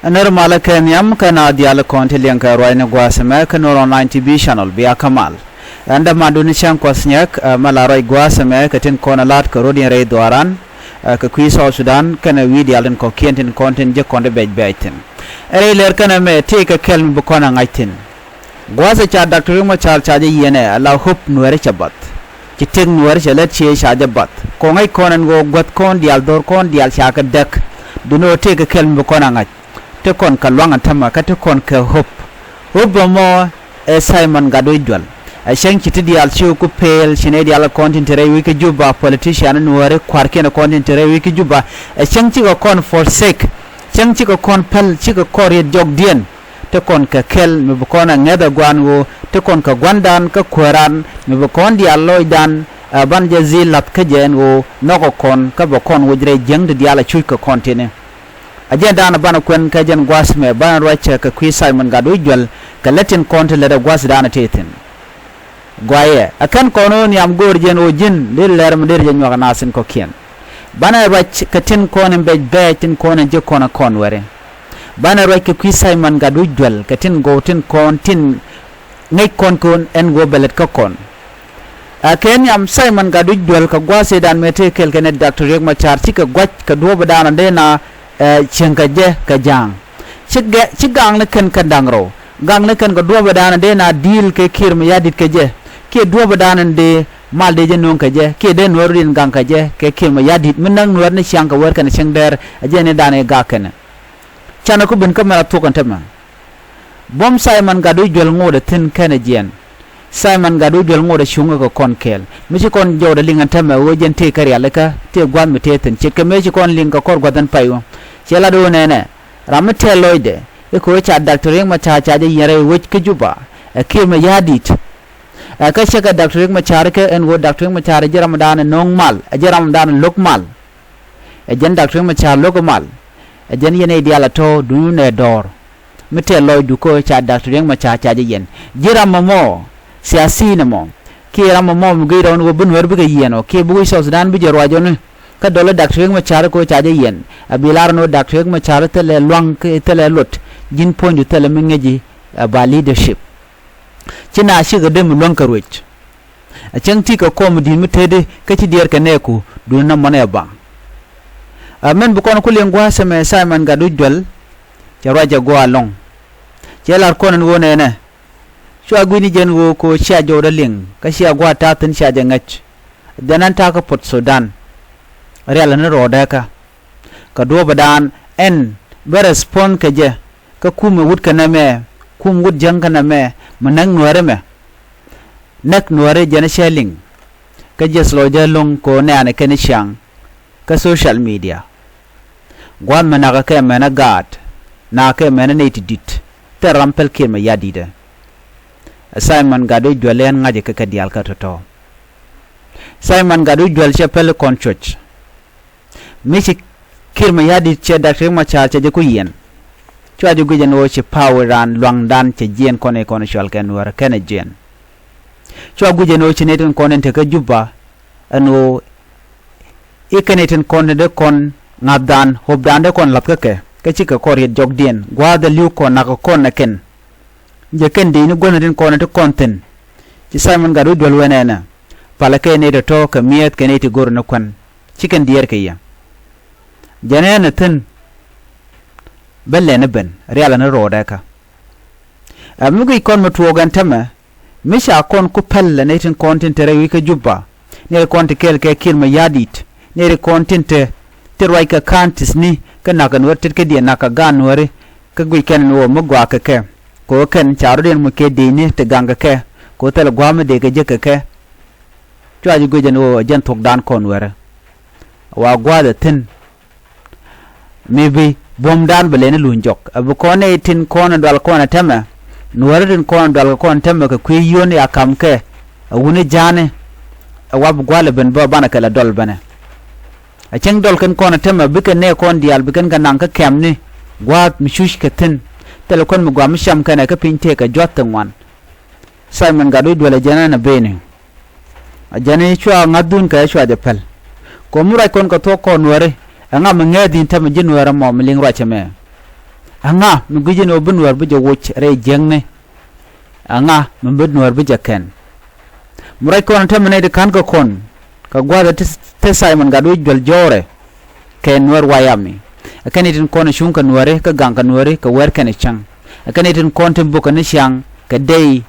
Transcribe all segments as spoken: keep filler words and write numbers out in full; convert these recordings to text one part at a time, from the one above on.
Ɛ nɛr malä kɛ nhiam kä naath diaal kɔn ti liɛŋ kɛ ruacni gua̱a̱th ɛmɛ kä Nuer Online T V channel, bia kä mal. Ɛn dämadun Cäŋ Kuɔth Nyɛk, ɛ, mɛ la ruac gua̱a̱th ɛmɛ kɛ tin kɔn ɛ la̱t kɛ rɔ̱diɛn rɛy dhuaaran, ɛ, kɛ kui̱ South Sudan kɛnɛ wi̱i̱ diaal tin kɔ̱kiɛn tin kɔn tin ji̱ kɔn ti bɛc bɛɛc thi̱n. Ɛ rɛy lɛr kɛn ɛmɛ tëëkɛ kɛl mi bi kɔn ɛ ŋa̱c thi̱n. Gua̱a̱th ɛ ca Doctor Riek Machar ca jɛ yiɛn ɛ ala hope Nuɛɛri cɛ bath. Ci tëk Nuɛɛri cɛ lät ciëë ca jɛ bath. Kɔŋ ŋäc kɔn ɛn ɣöö guäth kɔn diaal, dho̱r kɔn diaal ca kɛ däk. Duundɛ ɣöö tëëkɛ kɛl mi bi kɔn a ŋa̱c. Te kɔn kɛ luaŋ ɛn tämɛ kä te kɔn kɛ hope. Hope ɛmɔ ɛ Simon Gatwec Dual. Ɛ cäŋ ci ti diaal ci ku peel, ci nɛy diaal kɔn tin te rɛy wec kä Juba, politician Nuɛɛri, kua̱rkiɛn kɔn tin te rɛy wec kä Juba. Ɛ cäŋ cikɛ kɔn forsake. Cäŋ cikɛ kɔn päl, cikɛ kɔn riet jɔkdiɛn. Te kɔn kɛ kɛl mi bi kɔn a ŋäth ɛ gua̱a̱n ɣöö te kɔn kɛ gua̱ndan kä kuääran mi bi kɔn diaal lɔcdan, ɛ, ban jɛ dhil la̱th kä jɛ ɛn ɣöö nhɔkɛ kɔn kä bɛ kɔn wec rɛy jiäŋ ti diaal a cuc kɛ kɔn tini. A jɛn daanɔ banɛ kuɛn kɛ jɛn gua̱a̱th mɛ banɛ ruac cɛ kɛ kui̱ Simon Gatwec Dual kɛ lät tin kɔn ti lät ɛ gua̱a̱th daanɔ tëë thi̱n. Guayɛ, ɛ kɛn kɔn ɣöö nhiam go̱o̱r jɛn ɣöö ji̱n deri lɛr mi deri jɛ nyuak ɛ naath tin kɔ̱kiɛn. Banɛ ruac kɛ tin kɔn in bɛc bɛɛc tin kɔn in ji̱ kɔn ɛ kɔn wɛri. Banɛ ruac kɛ kui̱ Simon Gatwec Dual kɛ tin gɔw tin kɔn tin ŋäc kɔn kɛ ɣöö ɛn ɣöö bɛ lät kä kɔn. Ɛ kɛ nhiam Simon Gatwec Dual kɛ gua̱a̱th ëëdan mëë tëë kɛl kɛnɛ Doctor Riek Machar cikɛ gua̱c kɛ duɔ̱ɔ̱p ëëdan dee na, ɛ, cieŋ kɛ jɛ kɛ ja̱a̱ŋ. Ci gɛ, ci gaŋni kɛn kɛ da̱ŋ rɛw. Gaŋni kɛn kɛ duɔ̱ɔ̱p ëëdan dee na di̱i̱l kɛ Kiir Mayardit kɛ jɛ. Kiɛ duɔ̱ɔ̱p ëëdan dee mal dee jɛ nööŋ kɛ jɛ. Kiɛ dee Nuɛɛri di̱i̱n gaŋ kɛ jɛ kɛ Kiir Mayardit. Mi näk Nuɛɛri ni ciaŋ kɛ wär kɛnɛ cieŋ dɛɛr, ɛ jɛ ni da̱a̱n ɛ gaak kɛnɛ. Canɛ ku ben kä mɛn a thuɔ̱k ɛn tämɛ. Buɔ̱m Simon Gatwec Dual ŋot ɛ thi̱n kɛnɛ jiɛn. Simon Gatwec Dual ŋot ɛ cuŋä kɛ kɔn kɛɛl. Mi ci kɔn jɔwdɛ liŋ ɛn tämɛ ɣöö jɛn tëë kä rialikä tëë gua̱a̱th mi tëë thi̱n. Ce̱tkɛ mëë ci kɔn liŋ kɛ kɔr gua̱th ɛn pay ɣöö. Ciɛ lat ɣöö nɛnɛ. Ram mi tɛɛl lɔcdɛ. I̱ kɛ ɣöö ca Doctor Riek Machar ca jɛ yiɛn rɛy wec kä Juba. Ɛ Kiir Mayardit. Ɛ kä cä kɛ Doctor Riek Machar kɛ ɛn ɣöö Doctor Riek Machar ɛ ji̱ ramdan ɛ no̱o̱ŋ mal. Ɛ ji̱ ramdan ɛ lo̱k mal. Ɛ jɛn Doctor Riek Machar lo̱k ɛ mal. Ɛ jɛn yɛn ɛ diaal ɛ tɔ̱ duundɛ dɔ̱r. Mi tɛɛl lɔcdu kä ca Doctor Riek Machar ca jɛ yiɛn. Ji̱ ram ɛmɔ, siasin ɛmɔ. Kiɛ ram ɛmɔ mi guic rɔɔn ɣöö bi Nuɛɛr bikɛ yiɛn ɔ. Kiɛ bi wec South Sudan bi jɛ ruac ɔni. Kä dɔl ɛ Doctor Riek Machar kä ca jɛ yiɛn. A bi lar ɛn ɣöö Doctor Riek Machar thilɛ luaŋ, thilɛ luɔt. Ji̱n puɔ̱nydu thilɛ mi ŋäci ɛ ba leadership. Ci na cikɛ dee mi luäŋ kɛ ruec. A cäŋ ti kɛ kɔm di̱i̱t mi teti kä ci diɛɛr kɛ nɛɛku duundɛ nɔmɔ nɛ baŋ. A mɛn bi kɔn ku liŋ gua̱a̱th ɛmɛ Simon Gatwec Dual. Cɛ ruac ɛ gɔaa ɛlɔ̱ŋ. Cɛ lar kɔn ɛn ɣöö nɛnɛ. Cua gui̱ni jɛn ɣöö kɛ ɣöö cia jɔwdä liŋ kä cia gua̱a̱th ta̱a̱ thi̱n cia jɛ ŋäc. Jɛn ɛn ta̱a̱ kä Port Sudan. Rial ni rɔɔdɛ kä. Kɛ duɔ̱ɔ̱pdan ɛn bä respond kɛ jɛ. Kä kumɛ wut kɛ nɛmɛ, kum wut jäŋ kɛ nɛmɛ, mi näk Nuɛɛri mɛ. Näk Nuɛɛri jɛn cɛ liŋ. Kä jiɛth lɔcdä lo̱ŋ kɛ ɣöö nɛ̈ɛ̈nɛ kɛn ciaŋ. Kä social media. Gua̱a̱th mi nakä kɛ mɛnɛ gaat, nakä kɛ mɛnɛ nɛy ti di̱t, thil ram päl Kiir Mayardit ɛ. Simon Gatwec Dual ɛn ŋa̱cä kɛ kɛ diaal kä tɔ̱tɔ̱. Simon Gatwec Dual cɛ päl kɔn cuɔ̱c. Mi ci Kiir Mayardit cɛ Doctor Riek Machar cɛ jɛ ku yiɛn. Cua jɛ guic ɛn ɣöö ci pa̱a̱ wi̱i̱ raan lua̱ŋdan cɛ jiɛɛn kɔn i̱ kɔn cɔal kɛ Nuäär kɛnɛ jiɛɛn. Cua guic ɛn ɣöö ci nɛy tin kɔn in tekä Juba ɛn ɣöö i̱ kɛn i̱ tin kɔn in dee kɔn ŋa̱thdan ho̱pdan dee kɔn la̱th kä kɛ kä cikɛ kɔn riet jɔkdiɛn gua̱a̱th ɛ li̱w kɔn nakä kɔn ɛ kɛn. Jɛ kɛn dee ni guäthni tin kɔn in ti kɔn thi̱n. Ci Simon Gatwec Dual wee nɛnɛ. Palɛ kɛ nɛy tɔ̱tɔ̱ kɛ mi̱eth kɛ nɛy ti go̱r ni kuän. Ci kɛn diɛɛr kɛ yɛ. Jɛn ɛn ɛ thi̱n. Bä lɛn ɛ ben rial ɛn rɔɔdɛ kä. Ɛ mi guic kɔn mi tuɔɔk ɛn tämɛ. Mi ca kɔn ku päl ɛ nɛy tin kɔn tin te rɛy wi̱i̱ kä Juba. Nɛy kɔn ti kɛɛl kɛ Kiir Mayardit. Nɛy kɔn tin te ti ruac kɛ ka̱n ti̱thni kä nakä Nuäär tet kädiɛn nakä gaat Nuääri. Kä guic kɛn ɛn ɣöö mi gɔaa kɛ kɛ. Kɛ ɣöö kɛn ca rɔ̱diɛn muc kɛ diecni ti gaŋ kɛ kɛ. Kɛ ɣöö thilɛ gua̱a̱th mi dee kɛ jek kɛ kɛ. Cua ji̱ guic ɛn ɣöö ɛ jɛn thuɔ̱kdan kɔn Nuäärä. Wa gua̱a̱th ɛ thi̱n. Mi bi buɔ̱mdan bɛ lɛni luny jɔk. Ɛ bi kɔn nɛy tin kɔn ɛ dual kɔn ɛ tɛmɛ. Nuäärä tin kɔn ɛ dual kɛ kɔn tɛmɛ kɛ kui̱ yio̱n ya ka̱m kɛ. Ɛ wuni ja̱a̱ni. Ɛ wa bi gua̱a̱th ɛ ben bä banɛ kɛ lɛ dɔl bɛnɛ. A cäŋ dɔl kɛn kɔn a tämɛ bikɛ nɛɛ kɔn diaal bi kɛn kɛ naŋ kä kɛ̈mni gua̱a̱th mi cuc kɛ thi̱n. Thilɛ kuän mi gɔaa mi cam kɛnɛ kä piny tëëkɛ jua̱th ti ŋuan. Simon Gatwec Dual ɛ jɛn ɛn a beni. A jɛn i̱ cua ŋa̱thdun kɛ cua jɛ päl. Kɔn mi ruac kɔn kɛ thuɔ̱k kɔn Nuääri. Ɛŋa mi ŋɛɛth in tämɛ ji̱ Nuäär ɛmɔ mi liŋ ruac ɛmɛ. Aŋa mi gui̱c ɛn ɣöö bi Nuäär bi jɛ woc rɛy jiäkni? Aŋa mi bi Nuäär bi jɛ kɛn? Mi ruac kɔn ɛ täämɛ nɛy ti ka̱n kɛ kɔn kɛ gua̱a̱th ɛ ti, ti Simon Gatwec Dual jɔ̱ɔ̱rɛ kɛ Nuäär White Army. Ɛ kɛn nɛy tin kɔn ɛ cuŋ kɛ Nuääri, kɛ gaŋ kɛ Nuääri, kɛ wɛr kɛn ɛ cäŋ. Ɛ kɛn nɛy tin kɔn tin bukɛ ni ciaŋ kɛ dey,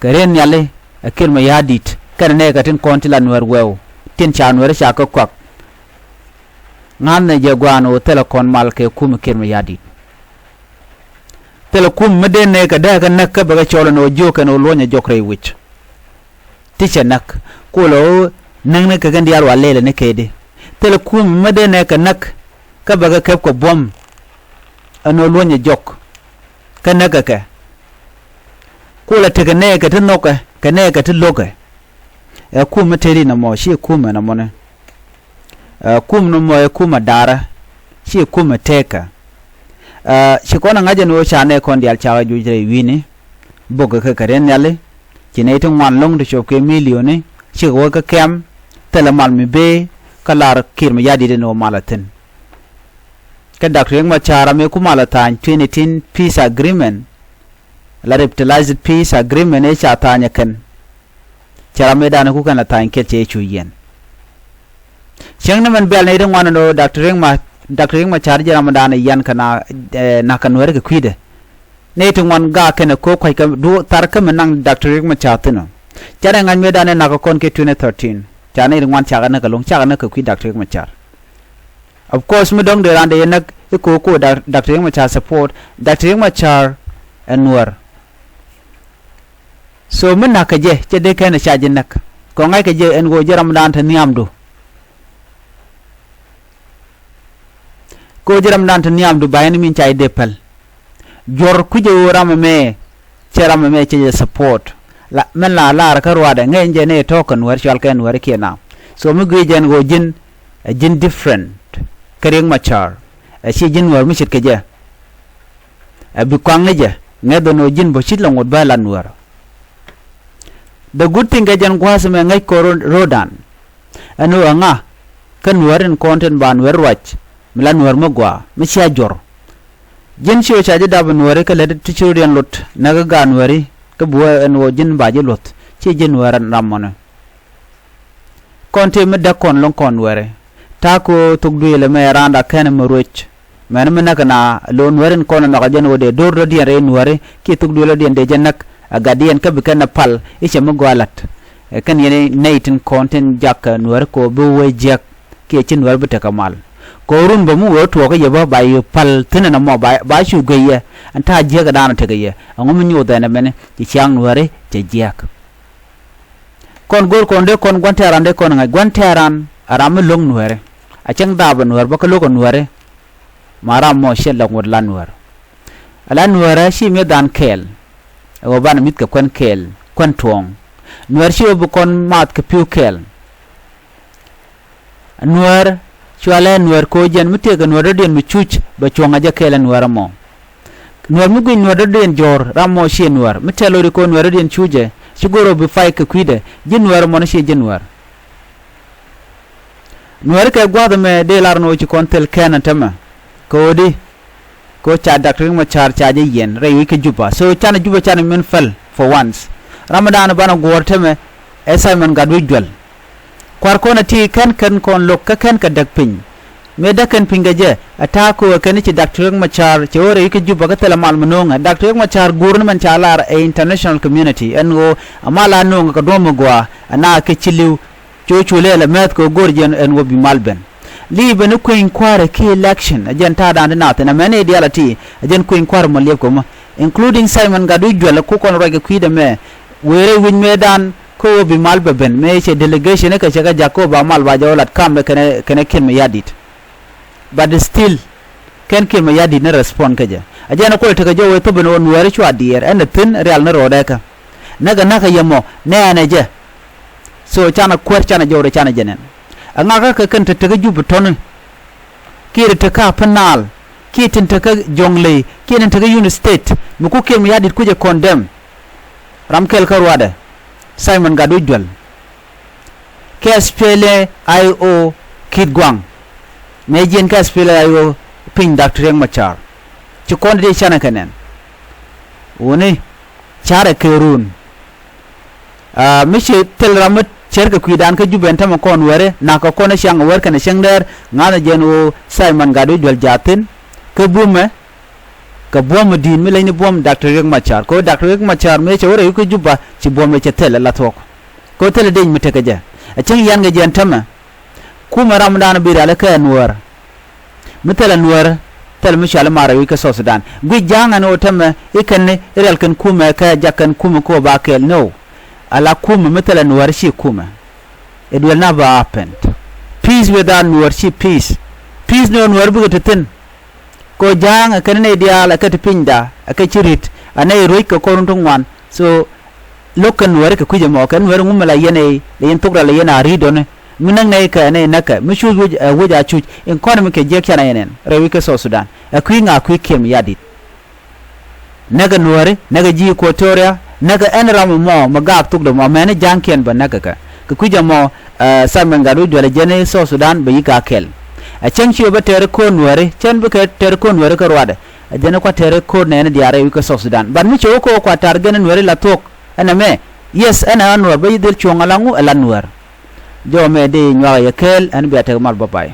kɛ rɛn nhiali, ɛ Kiir Mayardit kɛnɛ nɛɛkɛ tin kɔn ti la Nuäär wɛw, tin ca Nuääri ca kɛ kuak. Ŋa̱thnɛ jɛ gua̱a̱n ɣöö thilɛ kɔn mal kɛ kumɛ Kiir Mayardit. Thilɛ kumɛ mi dee nɛɛkɛ dee kɛ näk kä bɛ kɛ cɔl ɛn ɣöö jiök kɛn ɣöö luɔ̱nyɛ jɔk rɛy wi̱c. Ti cɛ näk kulɛ ɣöö näkni kɛ kɛn diaal wa lɛlɛ ni kɛɛdi. Thilɛ kumɛ mi dee nɛɛkɛ näk kä bɛ kɛ kɛp kɛ buɔ̱m ɛn ɣöö luɔ̱nyɛ jɔk. Kä näkɛ kɛ kulɛ tekɛ nɛɛkɛ ti nhɔkɛ kɛ nɛɛkɛ ti lo̱kɛ. Ɛ kumɛ tëëdi nɔmɔ ci kumɛ nɔmɔni. Ɛ kumɛ nɔmɔ ɛ kumɛ da̱rä, ci kumɛ tëëkä. Ɛ ci kɔn ɛ ŋa̱c ɛn ɣöö ca nɛy kɔn diaal cakɛ juc rɛy wi̱i̱ni. Bokɛ kɛ kɛ rɛn nhiali, ci nɛy ti ŋuan lo̱ŋ ti cop kɛ milioni cikɛ wä kä kɛm. Thilɛ mal mi bëë kä lar Kiir Mayardit ɛn ɣöö mal ɛ thi̱n. Kä Doctor Riek Machar ram ëë ku mal ɛ tha̱a̱ny twenty eighteen peace agreement, la revitalized peace agreement ëë ca tha̱a̱ny ɛ kɛn. Cɛ ram ëëdan ku kɛn la tha̱a̱ny kɛl cɛ cu yiɛn. Cäŋ ni mɛn bɛl ni ti ŋuan ni ɣöö Doctor Riek Ma, Doctor Riek Machar jɛ ramdan ɛ yian kɛ na, ɛ, na̱k kɛ Nuääri kɛ kui̱dɛ. Ni ti ŋuan gak kɛn ɛ ko̱ kua̱c kɛ du thar kä mi naŋ Doctor Riek Machar thi̱n ɔ. Canɛ ŋa̱c mëëdan ɛ na̱k kɛ kɔn kɛ twenty thirteen. Ca ni ti ŋuan cakɛ näk kɛ lo̱ŋ, cakɛ näk kɛ kui̱ Doctor Riek Machar. Of course mi dɔ̱ŋ dee raan dee yɛ näk i̱ ko̱ ko̱ Doctor Riek Machar support, Doctor Riek Machar ɛ Nuäär. So mi na̱k kɛ jɛ cɛ dee kɛn ɛ ca ji̱ näk. Kɛ ŋa̱c kɛ jɛ ɛn ɣöö ji̱ ramdan te nhiamdu. Kɛ ɣöö ji̱ ramdan te nhiamdu ba ɛn min ca ji̱ dee päl. Juɔ̱r kui̱cɛ ɣöö ram ɛmɛ cɛ ram ɛmɛ cɛ jɛ support. La mɛn la lar kä ruaadɛ ŋäc jɛ ni tɔ̱ kɛ Nuäär cɔal kɛ Nuäär kiɛ na. So mi guic jɛ ɛn ɣöö ji̱n ɛ ji̱n different kä Riek Machar. Ɛ ci ji̱n Nuäär mi ce̱tkɛ jɛ. Ɛ bi kɔaŋ ni jɛ ŋäth ɛn ɣöö ji̱n bä ce̱t la ŋot bä la Nuäär. The good thing kɛ jɛn gua̱a̱th ɛmɛ ŋäc kɔn ro̱o̱dan. Ɛn ɣöö ɛŋa kä Nuäär in kɔn tin ba Nuäär ruac mi la Nuäär mi gɔaa mi cia juɔ̱r. Ji̱n ci ɣöö ca ji̱ dap ɛ Nuääri kä lät ti ci rɔ̱diɛn lot näk kä gaat Nuääri kä bi wä ɛn ɣöö ji̱n ba ji̱ luɔ̱th ci ji̱ Nuäär ram mɔni. Kɔn tëë mi däk kɔn lo̱ŋ kɔn Nuääri. Ta̱a̱ kɛ ɣöö thok duëël ɛmɛ ɛ raanda kɛn ɛmɛ ruëc. Mɛn mi näk na lo̱o̱ Nuääri in kɔn ɛ nhɔk ɛ jɛn ɣöö dee do̱r dɔ̱diɛn rɛy Nuääri kiɛ thok duëël dɔ̱diɛn dee jɛ näk. Ɛ gatdiɛn kä bi kɛn ɛ pal i̱ cɛ mi gɔaa la̱t. Ɛ kɛn yɛn nɛy tin kɔn tin jak ɛ Nuääri kɛ ɣöö bi wee jiäk kiɛ ci Nuääri bi tekɛ mal. Kɛ ɣöö run bä mi wee tuɔɔk kä yɛ bä ba yɛ pal thi̱n ɛn ɛmɔ ba, ba cu guic yɛ. Ɛn ta̱a̱ jiäk ɛ daanɔ tekɛ yɛ ɛŋu mi nyoth ɛn ɛmɛni ci ciaŋ Nuääri cɛ jiäk. Kɔn go̱o̱r kɔn dee kɔn gua̱n tɛ̈ran dee kɔn ŋa̱c gua̱n tɛ̈ran a ram mi lo̱ŋ Nuääri. A cäŋ dhaap ɛ Nuäär bä kä lo̱k ɛ Nuääri. Ma ram mɔ ciɛ lɔk ŋot la Nuäär. A la Nuäärä ci mi̱eth dhan kɛɛl. Ɛ ɣöö banɛ mi̱th kɛ kuɛn kɛɛl kuɛn tuɔ̱ɔ̱ŋ. Nuäär ci ɣöö bi kɔn maath kɛ pi̱w kɛɛl. Nuäär cualɛ Nuäär ko̱ jɛn mi tëëkɛ Nuäär dɔ̱diɛn mi cuc bɛ cuɔ̱ŋ a jɛ kɛɛl ɛ Nuäär ɛmɔ. Nuäär mi guic Nuäär dɔ̱diɛn jɔ̱ɔ̱r ram mɔ ciɛ Nuäär mi tɛl ɣöö ri ko̱ Nuäär dɔ̱diɛn cucɛ ci go̱r ɣöö bi pay kɛ kui̱dɛ ji̱ Nuäär ɛmɔ ni ciɛ ji̱ Nuäär. Nuäär kɛ gua̱a̱th ɛmɛ dee lar ni ɣöö ci kɔn thil kɛn ɛn tämɛ kɛ ɣöö di. Kɛ ɣöö ca Doctor Riek Machar ca jɛ yiɛn rɛy wec kä Juba. So canɛ Juba canɛ min päl for once. Ramadan banɛ guɔ̱ɔ̱r tämɛ ɛ Simon Gatwec Dual. Kua̱r kɔn ɛ ti kɛn kɛn kɔn lo̱k kä kɛn kɛ däk piny. Mëë däk kɛn piny kɛ jɛ ɛ ta̱a̱ köö ɛ kɛn i̱ ci Doctor Riek Machar cɛ ɣöö rɛy wec kä Juba kä thilɛ mal mi no̱o̱ŋɛ. Doctor Riek Machar guur ni mɛn ca lar ɛ international community ɛn ɣöö ɛ mal a no̱o̱ŋɛ kɛ duɔ̱ɔ̱m mi gɔaa ɛ na kɛ ci li̱w. Cu cu lɛl ɛ mɛth kɛ ɣöö go̱r jɛn ɛn ɣöö bi mal ben. Li̱i̱ ben i̱ kueny kua̱rɛ ki election ɛ jɛn ta̱a̱dan ti nath ɛn ɛmɛn i̱ diaal ɛ ti ɛ jɛn kueny kua̱rɛ mɔ liɛp kɛ mɔ. Including Simon Gatwec Dual ɛ ku kɔn ruac kɛ kui̱dɛ mɛ. Wëë rɛy wi̱c mëëdan kä ɣöö bi mal bɛ ben mëë cɛ delegation i̱ kɛ cɛ kɛ jak kä ɣöö ba mal ba jɛ ɣöö lat kamdɛ kɛnɛ, kɛnɛ Kiir Mayardit. But still kɛn Kiir Mayardit ni respond kä jɛ. A jɛn a kuɔl tekɛ jɔw ɛ thop ɛn ɣöö Nuääri cua diɛɛr ɛn ɛ thi̱n rial ni ro̱o̱dɛ kä. Näk ɛ näk ɛ yɛ mɔ nɛɛnɛ jɛ. So canɛ kuäär canɛ jɔwdɛ canɛ jɛ nɛn. Ɛ ŋakä kɛ kɛn te tekä Jup tɔ̱ni. Kiɛ te tekä Upper Nile kiɛ tin tekä Jonglei kiɛ tin tekä Unity State mi ku Kiir Mayardit kucɛ condemn. Ram kɛl kä ruaadɛ Simon Gatwec Dual. Kɛ SPLA IO Kit Gwang. Mëë jiɛn kɛ SPLA IO piny Doctor Riek Machar. Ci kɔn dee canɛ kɛ nɛn. Wuni carɛ kɛ run. Mi ci thil ram mi cär kɛ kui̱dan kä Jubɛ ɛn tämɛ kɔn wääri nakä kɔn ɛ ciaŋ wär kɛnɛ cäŋ dɛɛr ŋa̱thɛ jɛn ɣöö Simon Gatwec Dual jaathin. Kä bumɛ kɛ buɔ̱m mi di̱i̱t mi leny ni buɔ̱m Doctor Riek Machar kɛ ɣöö Doctor Riek Machar mëë cɛ wä rɛy wä kä Juba ci buɔ̱m ɛ cɛ thil ɛ la thuɔ̱k. Kɛ ɣöö thil ɛ dec mi tekɛ jɛ ɛ cäŋ yɛn kɛ jɛn tämɛ. Kumɛ ramdan bi rial ikä ɛ Nuäär. Mi thilɛ Nuäär thilɛ mi cɔal i̱ marɛ wi̱c kä South Sudan guic ja̱a̱ŋ ɛn ɣöö tämɛ i̱ kɛn i̱ rial kɛn kumɛ kɛ jak kɛn kumɛ kɛ ɣöö ba kɛɛl no. Ala kumɛ mi thilɛ Nuäär ci kumɛ. It will never happen. Peace without Nuäär ci peace. Peace ni ɣöö Nuäär bikɛ ti thi̱n. Kɛ ɣöö ja̱a̱ŋ ɛ kɛn nɛy diaal ɛ kɛ ti pinyda ɛ kɛ ci ri̱t ɛ nɛy ruec kɛ kɔn run ti ŋuan. So lo̱k kɛ Nuääri kɛ kui̱c ɛmɔ kɛ Nuääri ŋumɛ la yɛn ɛ la yɛn thok rɛl la yɛn a ri̱i̱dɔni. Mi näk nɛy kɛ nɛy näkɛ mi cuc wec ɛ wec a cuc in kɔn mi kɛ jiäk canɛ yɛn ɛn rɛy wi̱c kä South Sudan. Ɛ kui̱ ŋa kui̱ kiɛm yadit. Näkɛ Nuääri näkɛ ji̱ Equatoria näkɛ ɛn ram ɛmɔ mi gaak thok dɛ mɔ mɛni ja̱a̱ŋkiɛn bä näkɛ kɛ kɛ kui̱c ɛmɔ. Simon Gatwec Dual ɛ jɛn i̱ South Sudan bɛ yi̱k a kɛl. Ɛ cäŋ ci ɣöö bä tɛɛri ko̱r Nuääri cɛn bikɛ tɛɛri ko̱r Nuääri kä ruadɛ. Ɛ jɛn i̱ kua tɛɛri ko̱r nɛɛni diaal rɛy wi̱c kä South Sudan but mi cɛ wä ko̱r kua tar gɛn Nuääri la thuɔ̱k. Ɛn ɛmɛ yes ɛn ɛ ɣän Nuäär bä yi dhil cuɔ̱ŋ ala ŋu ɛ la Nuäär. Jɔw ɛmɛ dee nyuak ɛ yɛ kɛɛl ɛn bia tek mal bä pay.